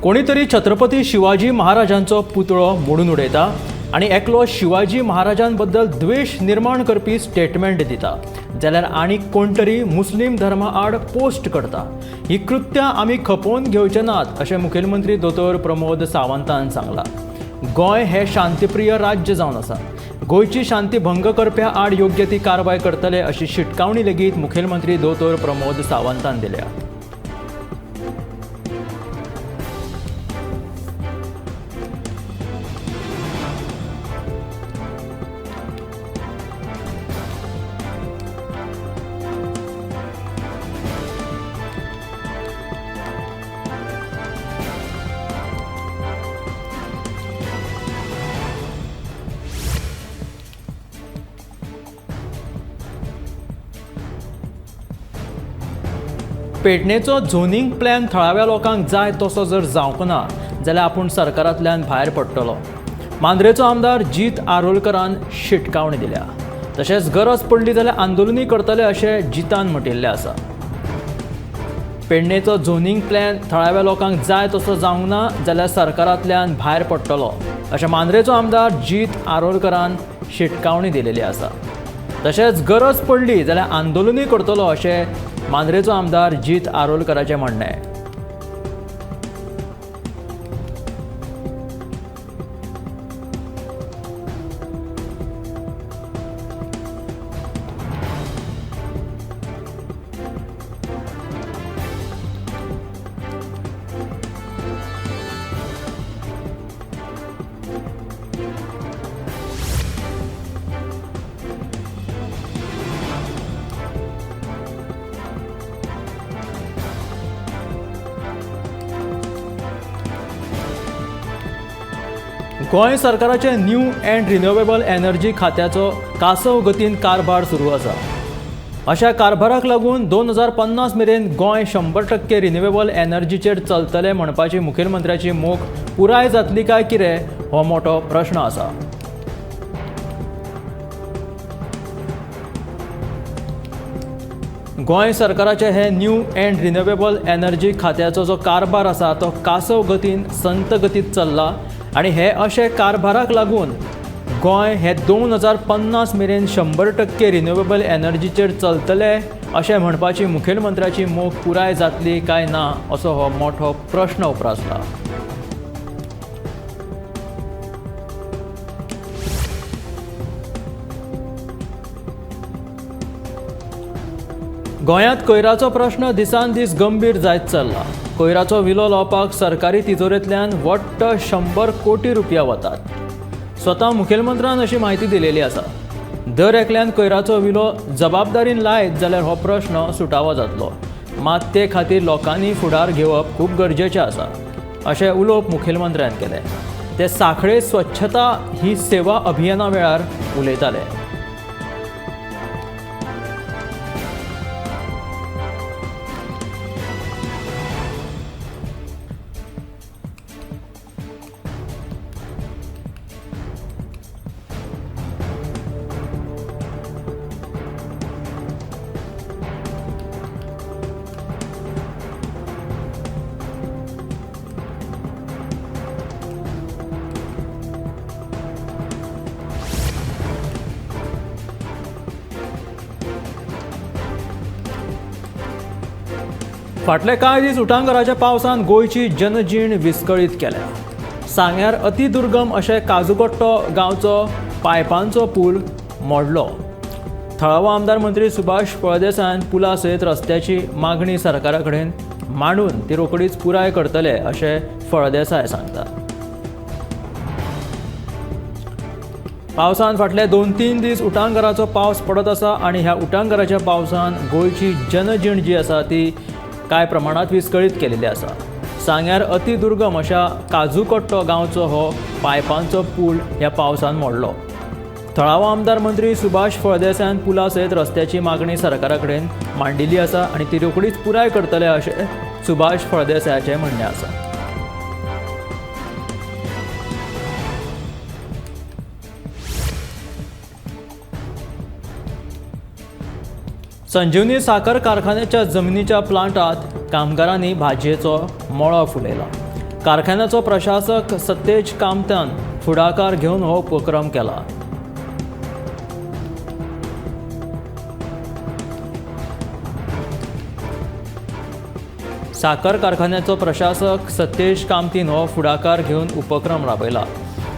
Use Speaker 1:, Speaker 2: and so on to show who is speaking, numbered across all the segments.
Speaker 1: कोणीतरी छत्रपती शिवाजी महाराजांचो पुतळो मोडून उडयता आनी एकलो शिवाजी महाराजांबद्दल द्वेश निर्माण करपी स्टेटमेंट दिता, जाल्यार आनी कोण तरी मुस्लीम धर्मा आड पोस्ट करता. ही कृत्यां आमी खपोवन घेवचे नात अशें मुखेलमंत्री दोतोर प्रमोद सावंतान सांगलां. गोंय हें शांतिप्रिय राज्य जावन आसा. गोंयची शांती भंग करप्या आड योग्य ती कारवाय करतले अशी शिटकावणी लेगीत मुखेलमंत्री दोतोर प्रमोद सावंतान दिल्या. पेडणेचो झोनिंग प्लॅन थळाव्या लोकांक जाय तसो जर जावंक ना जाल्यार आपूण सरकारांतल्यान भायर पडटलो, मांद्रेचो आमदार जीत आरोलकरान शिटकावणी दिल्या. तशेंच गरज पडली जाल्यार आंदोलनूय करतले अशें जितान म्हटिल्लें आसा. पेडणेचो झोनिंग प्लॅन थळाव्या लोकांक जाय तसो जावंक ना जाल्यार सरकारांतल्यान भायर पडटलो अशें मांद्रेचो आमदार जीत आरोलकरान शिटकावणी दिलेली आसा. तशेंच गरज पडली जाल्यार आंदोलनूय करतलो अशें मांद्रेचो आमदार जीत आरोलकराचें म्हणणें. गोंय सरकाराचे न्यू अँड रिन्युएबल एनर्जी खात्याचो कासव गतीन कारभार सुरू आसा. अशा कारभाराक लागून 2050 मेरेन गोंय 100% रिन्युएबल एनर्जीचेर चलतलें म्हणपाची मुखेलमंत्र्याची मोख पुराय जातली काय कितें हो मोठो प्रश्न आसा. गोंय सरकाराचे हे न्यू अँड रिन्युएबल एनर्जी खात्याचो जो कारभार आसा तो कासव गतीन संत गतीत चल्ला आनी हे अशे कारभाराक लागून गोंय हे 2050 मेरेन 100% रिन्युएबल एनर्जीचेर चलतले अशें म्हणपाची मुखेलमंत्र्याची मोख पुराय जातली काय ना असो हो मोठो प्रश्न उप्रासला. गोंयांत कोयराचो प्रश्न दिसान दीस गंभीर जायत चल्ला. कोयराचो विलो लावपाक सरकारी तिजोरेंतल्यान वट्ट 100 कोटी रुपया वतात. स्वता मुखेलमंत्र्यान अशी म्हायती दिलेली आसा. दर एकल्यान कोयराचो विलो जबाबदारीन लायत जाल्यार हो प्रश्न सुटावो जातलो, मात ते खातीर लोकांनी फुडार घेवप खूब गरजेचें आसा अशें उलोवप मुखेलमंत्र्यान केलें. ते सांखळे स्वच्छता ही सेवा अभियाना वेळार उलयताले. फाटले कांय दीस उटांगराच्या पावसान गोंयची जनजीण विस्कळीत केल्या. सांग्यार अतिदुर्गम अशें काजुकट्टो गांवचो पायपांचो पूल मोडलो. थळावो आमदार मंत्री सुभाष फळदेसायान पुला सयत रस्त्याची मागणी सरकारा कडेन मांडून ती रोखडीच पुराय करतले अशें फळदेसाय सांगता. पावसान फाटले 2-3 दीस उटांगराचो पावस पडत आसा आनी ह्या उटांगराच्या पावसान गोंयची जनजीण जी आसा ती कांय प्रमाणांत विस्कळीत केलेली आसा. सांग्यार अतिदुर्गम अशा काजुकट्टो गांवचो हो पायपांचो पूल ह्या पावसान मोडलो. थळावो आमदार मंत्री सुभाष फळदेसायान पुला सयत रस्त्याची मागणी सरकारा कडेन मांडिल्ली आसा आनी ती रोखडीच पुराय करतले अशें सुभाष फळदेसायाचें म्हणणें आसा. संजीवनी साखर कारखान्याच्या जमनीच्या प्लांटात कामगारांनी भाजयेचो मळो फुलयला. कारखान्याचो प्रशासक सतेज कामतान फुडाकार घेवन हो उपक्रम केला. साखर कारखान्याचो प्रशासक सतेज कामतीन हो फुडाकार घेवन उपक्रम राबयला.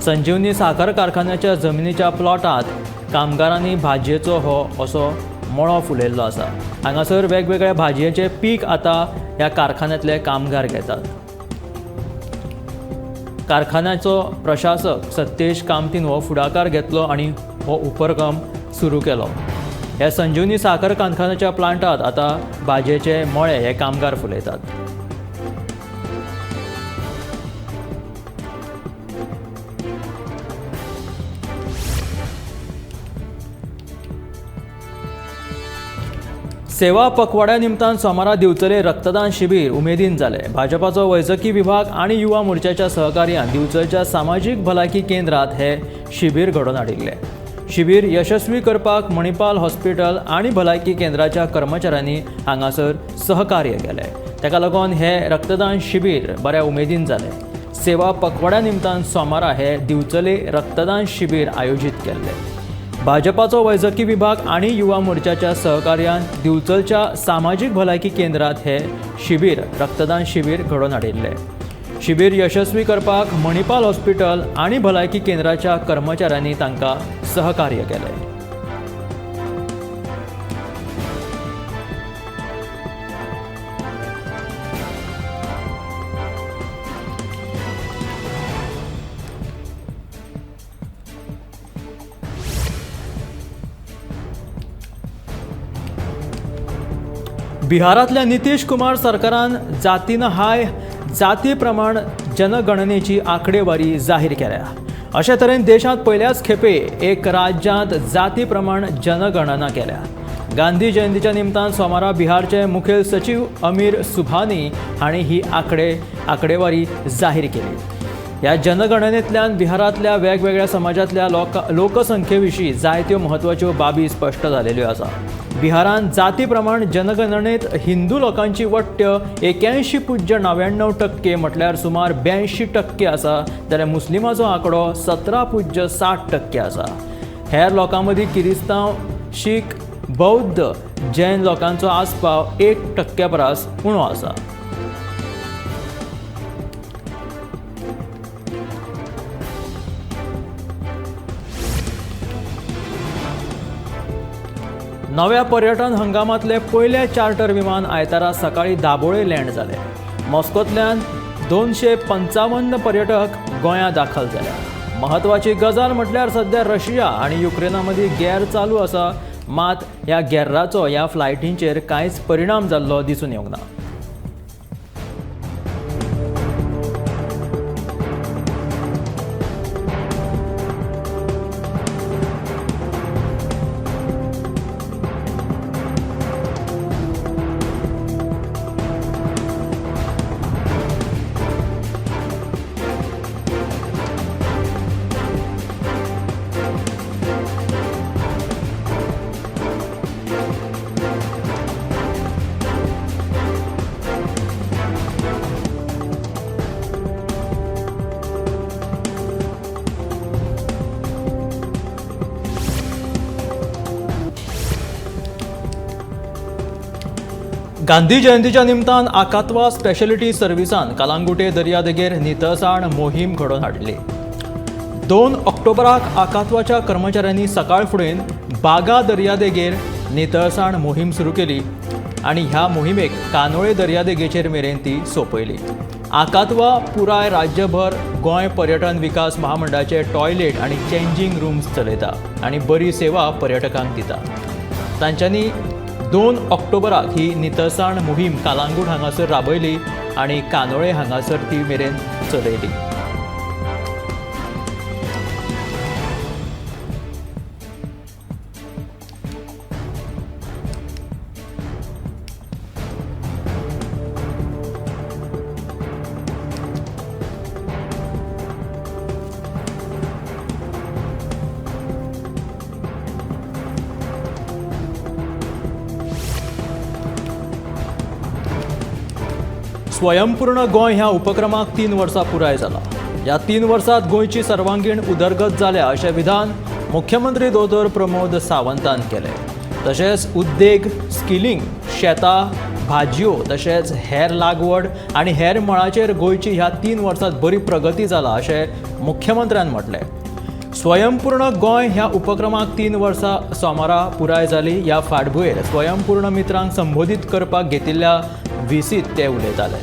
Speaker 1: संजीवनी साखर कारखान्याच्या जमिनीच्या प्लॉटांत कामगारांनी भाजयेचो हो असो मळो फुलयल्लो आसा. हांगासर वेगवेगळ्या भाजयेचे पीक आतां ह्या कारखान्यांतले कामगार घेतात. कारखान्याचो प्रशासक सतेज कामतीन हो फुडाकार घेतलो आनी हो उपक्रम सुरू केलो. ह्या संजीवनी साखर कारखान्याच्या प्लांटात आतां भाजयेचे मळे हे कामगार फुलयतात. सेवा पखवाड्या निमतान सोमारा दिवचले रक्तदान शिबीर उमेदीन जालें. भाजपाचो वैजकी विभाग आनी युवा मोर्चाच्या सहकार्यान दिवचलच्या सामाजीक भलायकी केंद्रात हे शिबीर घडोवन हाडिल्लें. शिबीर यशस्वी करपाक मणिपाल हॉस्पिटल आनी भलायकी केंद्राच्या कर्मचाऱ्यांनी हांगासर सहकार्य केलें. ताका लागून हे रक्तदान शिबीर बऱ्या उमेदीन जालें. सेवा पखवाड्या निमतान सोमारा हे दिवचले रक्तदान शिबीर आयोजीत केल्लें. भाजपाचो वैजकी विभाग आनी युवा मोर्चाच्या सहकार्यान दिवचलच्या सामाजीक भलायकी केंद्रात हे शिबीर रक्तदान शिबीर घडोवन हाडिल्लें. शिबीर यशस्वी करपाक मणिपाल हॉस्पिटल आनी भलायकी केंद्राच्या कर्मचाऱ्यांनी तांकां सहकार्य केलें. बिहारांतल्या नितीश कुमार सरकारान जातीन हाय जाती प्रमाण जनगणनेची आंकडेवारी जाहीर केल्या. अशे तरेन देशांत पयल्याच खेपे एक राज्यांत जाती प्रमाण जनगणना केल्या. गांधी जयंतीच्या निमतान सोमारा बिहारचे मुखेल सचीव अमीर सुभानी हांणी ही आंकडेवारी जाहीर केली. ह्या जनगणनेंतल्यान बिहारांतल्या वेगवेगळ्या समाजांतल्या लोकसंख्येविशीं जायत्यो म्हत्वाच्यो बाबी स्पश्ट जालेल्यो आसा. बिहारांत जाती प्रमाण जनगणनेत हिंदू लोकांची वट्ट 81.99% म्हटल्यार सुमार 82% आसा, जाल्यार मुस्लिमाचो आंकडो 17.60% आसा. हेर लोकां मदीं किरिस्तांव, शीख, बौद्ध, जैन लोकांचो आस्पाव 1% परस उणो आसा. नव्या पर्यटन हंगामांतले पयले चार्टर विमान आयतारा सकाळी दाबोळे लँड जाले. मॉस्कोंतल्यान 255 पर्यटक गोंया दाखल जाल्या. म्हत्वाची गजाल म्हटल्यार सध्या रशिया आनी युक्रेना मदीं गॅर चालू आसा, मात ह्या गॅर्राचो ह्या फ्लायटींचेर कांयच परिणाम जाल्लो दिसून येवंक ना. गांधी जयंतीच्या निमतान आकात्वा स्पेशलिटी सर्व्हिसान कलांगुटे दर्यादेगेर नितळसाण मोहीम घडोवन हाडली. 2 ऑक्टोबराक आकात्वाच्या कर्मचाऱ्यांनी सकाळ फुडें बागा दर्यादेगेर नितळसाण मोहीम सुरू केली आनी ह्या मोहिमेक कानोळे दर्यादेगेचेर मेरेन ती सोंपयली. आकात्वा पुराय राज्यभर गोंय पर्यटन विकास महामंडळाचे टॉयलेट आनी चेंजींग रूम्स चलयता आनी बरी सेवा पर्यटकांक दिता. तांच्यांनी 2 ऑक्टोबराक ही नितळसाण मोहीम कालांगूट हांगासर राबयली आनी कानोळे हांगासर ती मेरेन चलयली. स्वयंपूर्ण गोंय ह्या उपक्रमाक 3 वर्सां पुराय जाला। ह्या 3 वर्सांत गोंयची सर्वांगीण उदरगत जाल्या अशें विधान मुख्यमंत्री दोतोर प्रमोद सावंतान केलें। तशेंच उद्देग, स्किलिंग, शेतां, भाजयो तशेंच हेर लागवड आनी हेर मळाचेर गोंयची ह्या 3 वर्सांत बरी प्रगती जाला अशें मुख्यमंत्र्यान म्हटलें। स्वयंपूर्ण गोंय ह्या उपक्रमाक 3 वर्सां सोमारा पुराय जाली। ह्या फाटभुंयेर स्वयंपूर्ण मित्रांक संबोधीत करपाक घेतिल्ल्या व्हीसीत ते उलयताले।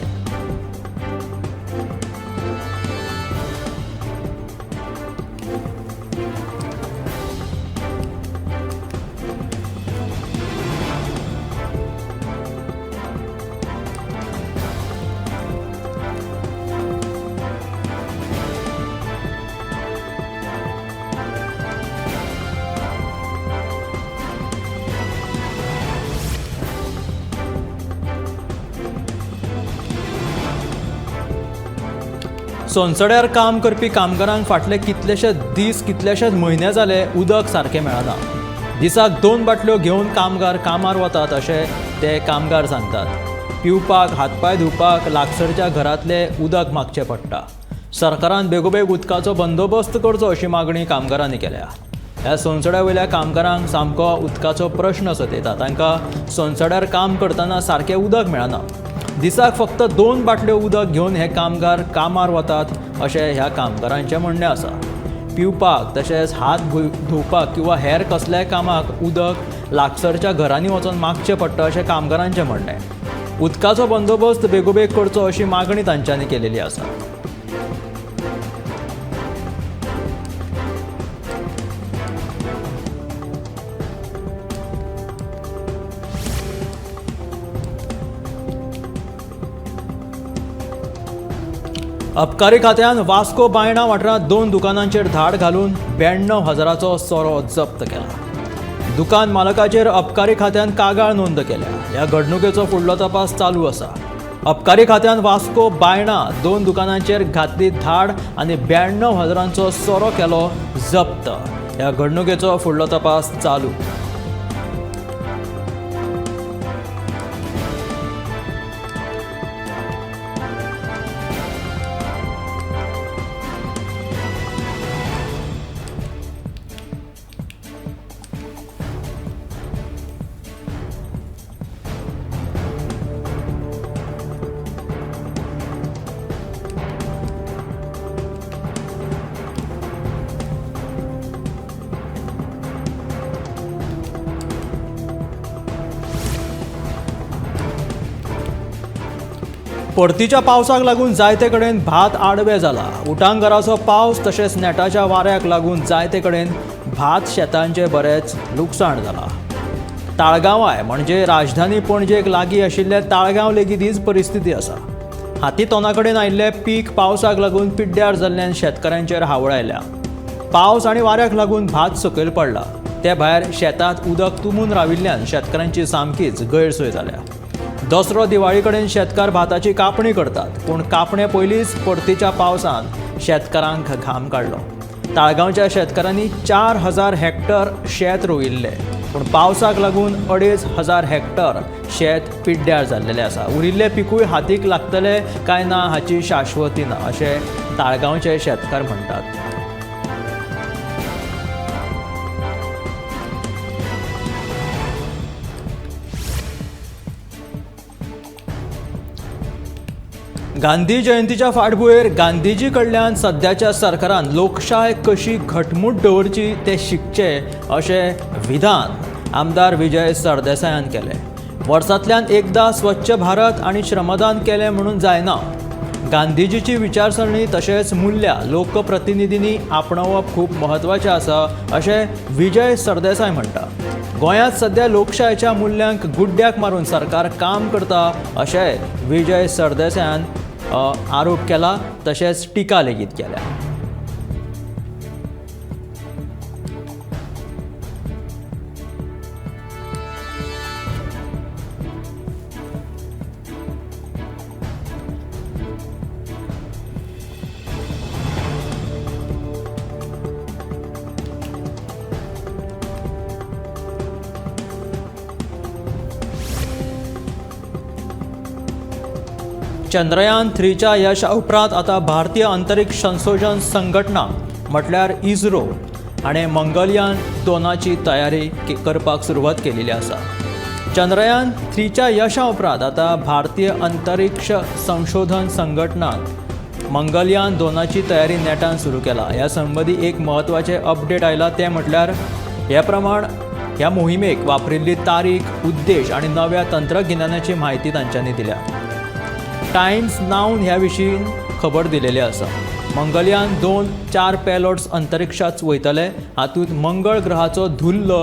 Speaker 1: सोनसड्यार काम करपी कामगारांक फाटले कितलेशे दीस कितलेशेच म्हयने जाले उदक सारकें मेळना। दिसाक 2 बाटल्यो घेवन कामगार कामार वतात अशें ते कामगार सांगतात। पिवपाक, हातपांय धुवपाक लागसरच्या घरांतलें उदक मागचें पडटा। सरकारान बेगोबेग उदकाचो बंदोबस्त करचो अशी मागणी कामगारांनी केल्या। ह्या सोनसड्या वयल्या कामगारांक सामको उदकाचो प्रश्न सतयता। तांकां सोनसड्यार काम करतना सारकें उदक मेळना। दिसाक फक्त 2 बाटल्यो उदक घेवन हे कामगार कामार वतात अशें ह्या कामगारांचें म्हणणें आसा। पिवपाक तशेंच हात धुवपाक किंवा हेर कसल्याय कामाक उदक लागसरच्या घरांनी वचून मागचें पडटा अशें कामगारांचें म्हणणें। उदकाचो बंदोबस्त बेगोबेग करचो अशी मागणी तांच्यांनी केलेली आसा। अबकारी खात्यान वास्को बायणा वाठारांत 2 दुकानांचेर धाड घालून 92,000चो सोरो जप्त केला। दुकान मालकाचेर अबकारी खात्यान कागाळ नोंद केल्या। ह्या घडणुकेचो फुडलो तपास चालू आसा। अबकारी खात्यान वास्को बायणा 2 दुकानांचेर घातली धाड आनी 92,000चो सोरो केलो जप्त। ह्या घडणुकेचो फुडलो तपास चालू। परतीच्या पावसाक लागून जायते कडेन भात आडवे जाला। उटांगाराचो पावस तशेंच नेटाच्या वाऱ्याक लागून जायते कडेन भात शेतांचें बरेंच लुकसाण जालां। ताळगांवाय म्हणजे राजधानी पणजेक लागीं आशिल्ले ताळगांव लेगीत हीच परिस्थिती आसा। हाती तोंडा कडेन आयिल्लें पीक पावसाक लागून पिड्ड्यार जाल्ल्यान शेतकारांचेर हावळ आयल्या। पावस आनी वाऱ्याक लागून भात सकयल पडला। ते भायर शेतांत उदक तुंबून राविल्ल्यान शेतकारांची सामकीच गैरसोय जाल्या। दसरो दिवाळी कडेन शेतकार भाताची कापणी करतात, पूण कापणे पयलींच परतीच्या पावसान शेतकारांक घाम काडलो। ताळगांवच्या शेतकारांनी 4,000 हेक्टर शेत रोयिल्लें, पूण पावसाक लागून 2,500 हेक्टर शेत पिड्ड्यार जाल्लेलें आसा। उरिल्लें पिकूय हातीक लागतलें काय ना हाची शाश्वती ना अशें ताळगांवचे शेतकार म्हणटात। गांधी जयंतीच्या फाटभुंयेर गांधीजी कडल्यान सद्याच्या सरकारान लोकशाय कशी घटमूट दवरची ते शिकचे अशें विधान आमदार विजय सरदेसायान केलें। वर्सांतल्यान एकदां स्वच्छ भारत आनी श्रमदान केलें म्हणून जायना, गांधीजीची विचारसरणी तशेंच मूल्यां लोकप्रतिनिधींनी आपणावप खूब म्हत्वाचें आसा अशें विजय सरदेसाय म्हणटा। गोंयांत सद्या लोकशायेच्या मुल्यांक गुड्ड्याक मारून सरकार काम करता अशें विजय सरदेसायान आरोप केला तशेंच टिका लेगीत केल्या। चंद्रयान 3च्या यशा उपरांत आतां भारतीय अंतरिक्ष संशोधन संघटना म्हटल्यार इस्रो हाणें मंगलयान 2ची तयारी करपाक सुरवात केलेली आसा. चंद्रयान 3च्या यशा उपरांत आतां भारतीय अंतरिक्ष संशोधन संघटनान मंगलयान 2ची तयारी नेटान सुरू केला. ह्या संबंदी एक म्हत्वाचें अपडेट आयला तें म्हटल्यार ह्या प्रमाण ह्या मोहिमेक वापरिल्ली तारीख, उद्देश आनी नव्या तंत्रगिन्यानाची म्हायती तांच्यांनी दिल्या. टायम्स नावन ह्या विशीं खबर दिलेली आसा. मंगलयान 2 4 पेलोड्स अंतरिक्षात वयतले. हातूंत मंगळ ग्रहाचो धुल्ल,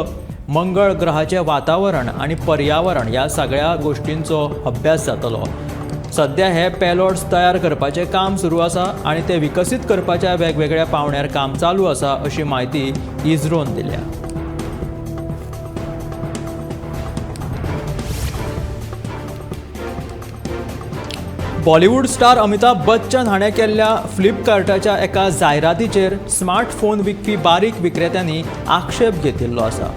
Speaker 1: मंगळ ग्रहाचें वातावरण आनी पर्यावरण ह्या सगळ्या गोश्टींचो अभ्यास जातलो. सद्या हे पेलोड्स तयार करपाचें काम सुरू आसा आनी ते विकसीत करपाच्या वेगवेगळ्या पावंड्यार काम चालू आसा अशी म्हायती इस्रोन दिल्या. बॉलिवूड स्टार अमिताभ बच्चन हाणें केल्ल्या फ्लिपकार्टाच्या एका जायरातीचेर स्मार्टफोन विकपी बारीक विक्रेत्यांनी आक्षेप घेतिल्लो आसा.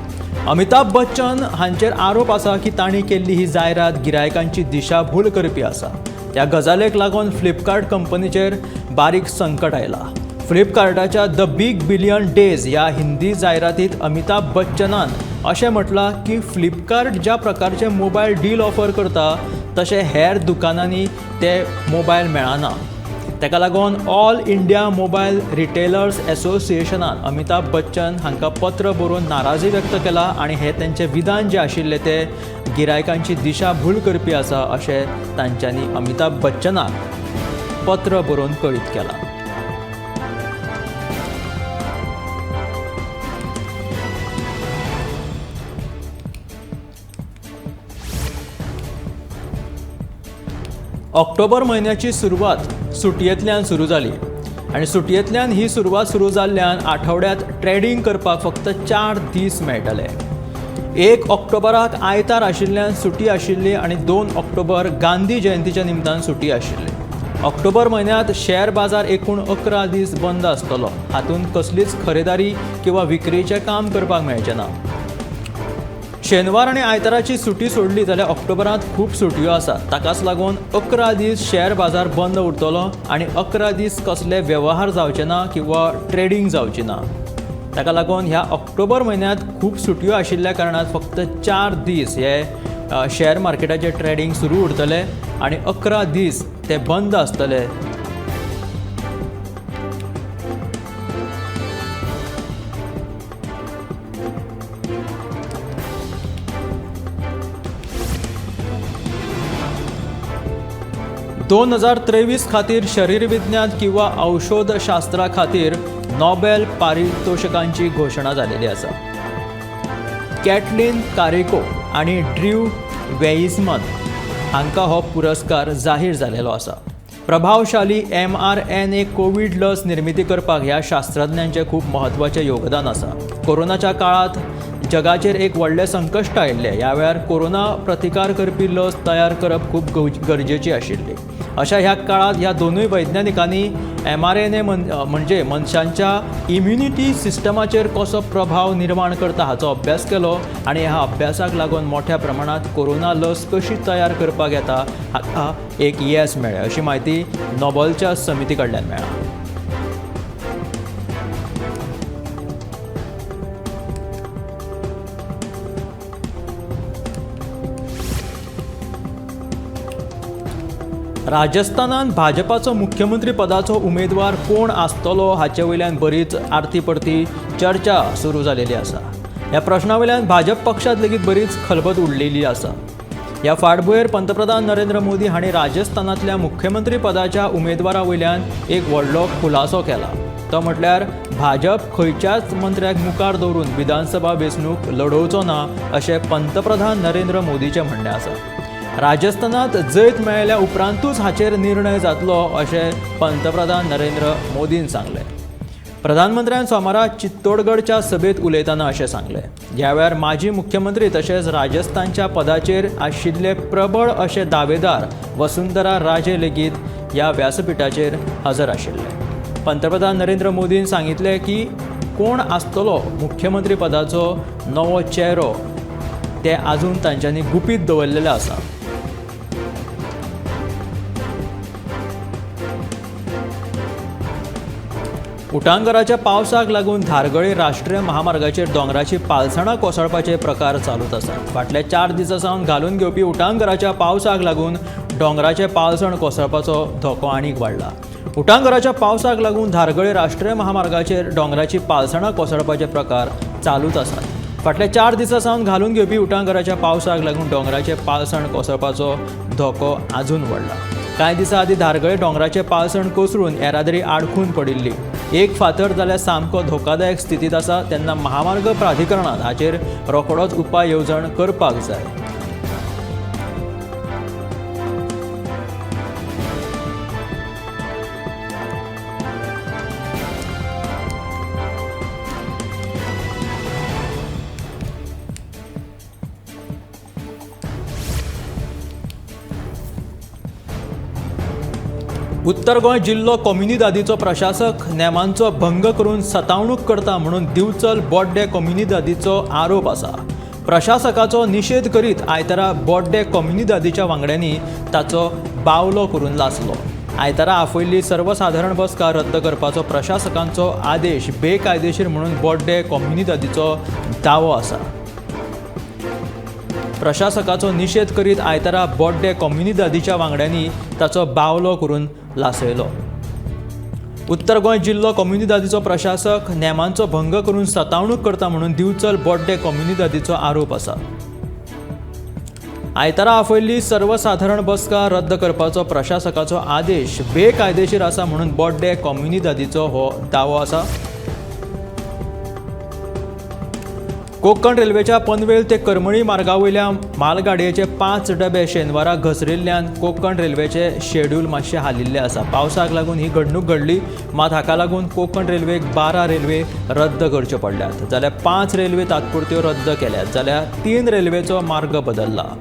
Speaker 1: अमिताभ बच्चन हांचेर आरोप आसा की तांणी केल्ली ही जायरात गिरायकांची दिशाभूल करपी आसा. ह्या गजालेक लागून फ्लिपकार्ट कंपनीचेर बारीक संकट आयलां. फ्लिपकार्टाच्या the big billion days ह्या हिंदी जायरातीत अमिताभ बच्चनान अशें म्हटलां की फ्लिपकार्ट ज्या प्रकारचे मोबायल डील ऑफर करता तशें हेर दुकानांनी ते मोबायल मेळना. ताका लागून ऑल इंडिया मोबायल रिटेलर्स एसोसिएशनान अमिताभ बच्चन हांकां पत्र बरोवन नाराजी व्यक्त केला आनी हें तेंचें विधान जें आशिल्लें तें गिरायकांची दिशाभूल करपी आसा अशें तांच्यांनी अमिताभ बच्चनाक पत्र बरोवन कळीत केलां. ऑक्टोबर म्हयन्याची सुरवात सुटयेंतल्यान सुरू जाली आनी सुटयेंतल्यान ही सुरवात सुरू जाल्ल्यान आठवड्यांत ट्रेडींग करपाक फक्त 4 दीस मेळटले. 1 ऑक्टोबराक आयतार आशिल्ल्यान सुटी आशिल्ली आनी 2 ऑक्टोबर गांधी जयंतीच्या निमतान सुटी आशिल्ली. ऑक्टोबर म्हयन्यांत शेअर बाजार एकूण 11 दीस बंद आसतलो. हातूंत कसलीच खरेदारी किंवा विक्रीचें काम करपाक मेळचें ना. शेनवार आनी आयताराची सुटी सोडली जाल्यार ऑक्टोबरांत खूब सुटयो आसात. ताकाच लागून 11 दीस शेअर बाजार बंद उरतलो आनी 11 दीस कसले वेव्हार जावचे ना किंवा ट्रेडींग जावची ना. ताका लागून ह्या ऑक्टोबर म्हयन्यांत खूब सुटयो आशिल्ल्या कारणान फक्त 4 दीस हे शेअर मार्केटाचें ट्रेडींग सुरू उरतलें आनी 11 दीस ते बंद आसतले. 2023 खातीर शरीरविज्ञान किंवा औषधशास्त्रा खातीर नोबेल पारितोषकांची घोशणा जालेली आसा. कॅटलिन कारिको आनी ड्र्यू वेइजमन हांकां हो पुरस्कार जाहीर जालेलो आसा. प्रभावशाली mRNA Covid लस निर्मिती करपाक ह्या शास्त्रज्ञांचें खूब म्हत्वाचें योगदान आसा. कोरोनाच्या काळांत जगाचेर एक व्हडलें संकश्ट आयिल्लें. ह्या वेळार कोरोना प्रतिकार करपी लस तयार करप खूब गरजेची आशिल्ली. अशा ह्या काळांत ह्या दोनूय वैज्ञानिकांनी mRNA म्हणजे मनशांच्या इम्युनिटी सिस्टमाचेर कसो प्रभाव निर्माण करता हाचो अभ्यास केलो आनी ह्या अभ्यासाक लागून मोठ्या प्रमाणांत कोरोना लस कशी तयार करपाक येता हाका एक येस मेळ्ळें अशी म्हायती नोबेलच्या समिती कडल्यान मेळ्ळा. राजस्थानान भाजपाचो मुख्यमंत्री पदाचो उमेदवार कोण आसतलो हाचे वयल्यान बरीच आरती परती चर्चा सुरू जालेली आसा. ह्या प्रश्ना वयल्यान भाजप पक्षांत लेगीत बरीच खलबत उडलेली आसा. ह्या फाटभुंयेर पंतप्रधान नरेंद्र मोदी हांणी राजस्थानांतल्या मुख्यमंत्री पदाच्या उमेदवारा वयल्यान एक व्हडलो खुलासो केला. तो म्हटल्यार भाजप खंयच्याच मंत्र्याक मुखार दवरून विधानसभा वेंचणूक लडोवचो ना अशें पंतप्रधान नरेंद्र मोदीचें म्हणणें आसा. राजस्थानात जैत मेळ्ळ्या उपरांतूच हाचेर निर्णय जातलो अशें पंतप्रधान नरेंद्र मोदीन सांगलें. प्रधानमंत्र्यान सोमारा चित्तोडगडच्या सभेत उलयतना अशें सांगलें. ह्या वेळार माजी मुख्यमंत्री तशेंच राजस्थानच्या पदाचेर आशिल्ले प्रबळ अशे दावेदार वसुंधरा राजे लेगीत ह्या व्यासपीठाचेर हजर आशिल्ले. पंतप्रधान नरेंद्र मोदीन सांगितलें की कोण आसतलो मुख्यमंत्री पदाचो नवो चेहरो ते आजून तांच्यांनी गुपीत दवरलेलें आसा. उटांगराच्या पावसाक लागून धारगळे राष्ट्रीय महामार्गाचेर दोंगराची पालसणां कोसळपाचे प्रकार चालूच आसात. फाटल्या 4 दिसां सावन घालून घेवपी उटांगराच्या पावसाक लागून दोंगराचे पालसण कोसळपाचो धोको आनीक वाडला. उटांगराच्या पावसाक लागून धारगळे राष्ट्रीय महामार्गाचेर दोंगराची पालसणां कोसळपाचे प्रकार चालूच आसात. फाटल्या 4 दिसां सावन घालून घेवपी उटांगराच्या पावसाक लागून दोंगराचे पालसण कोसळपाचो धोको आजून वाडला. कांय दिसां आदीं धारगळे दोंगराचे पालसण कोसळून येरादारी आडखून पडिल्ली. एक फातर जाल्यार सामको धोकादायक स्थितींत आसा, तेन्ना महामार्ग प्राधिकरणान हाचेर रोखडोच उपाय येवजण करपाक जाय. उत्तर गोंय जिल्लो कोमुनिदादीचो प्रशासक नेमांचो भंग करून सतावणूक करता म्हणून दिवचल बोड्डे कोमुनिदादीचो आरोप आसा. प्रशासकाचो निशेध करीत आयतारा बोड्डे कोमुनिदादीच्या वांगड्यांनी ताचो बावलो करून लासलो. आयतारा आपयल्ली सर्वसाधारण बसका रद्द करपाचो प्रशासकांचो आदेश बेकायदेशीर म्हणून बोड्डे कोमुनिदादीचो दावो आसा. प्रशासकाचो निशेध करीत आयतारा बोड्डे कोमुनिदादीच्या वांगड्यांनी ताचो बावलो करून लासयलो. उत्तर गोंय जिल्लो कोमुनिदादीचो प्रशासक नेमांचो भंग करून सतावणूक करता म्हणून दिवचल बोड्डे कोमुनिदादीचो आरोप आसा. आयतारा आपयल्ली सर्वसाधारण बसका रद्द करपाचो प्रशासकाचो आदेश बेकायदेशीर आसा म्हणून बोड्डे कोमुनिदादीचो हो दावो आसा. कोंकण रेल्वेच्या पनवेल ते करमळी मार्गावयल्या मालगाडयेचे 5 डबे शेनवारा घसरिल्ल्यान कोंकण रेल्वेचे शेड्यूल मातशें हालिल्लें आसा. पावसाक लागून ही घडणूक घडली, मात हाका लागून कोंकण रेल्वेक 12 रेल्वे रद्द करच्यो पडल्यात, जाल्यार 5 रेल्वे तात्पुरत्यो रद्द केल्यात, जाल्यार 3 रेल्वेचो मार्ग बदल्ला.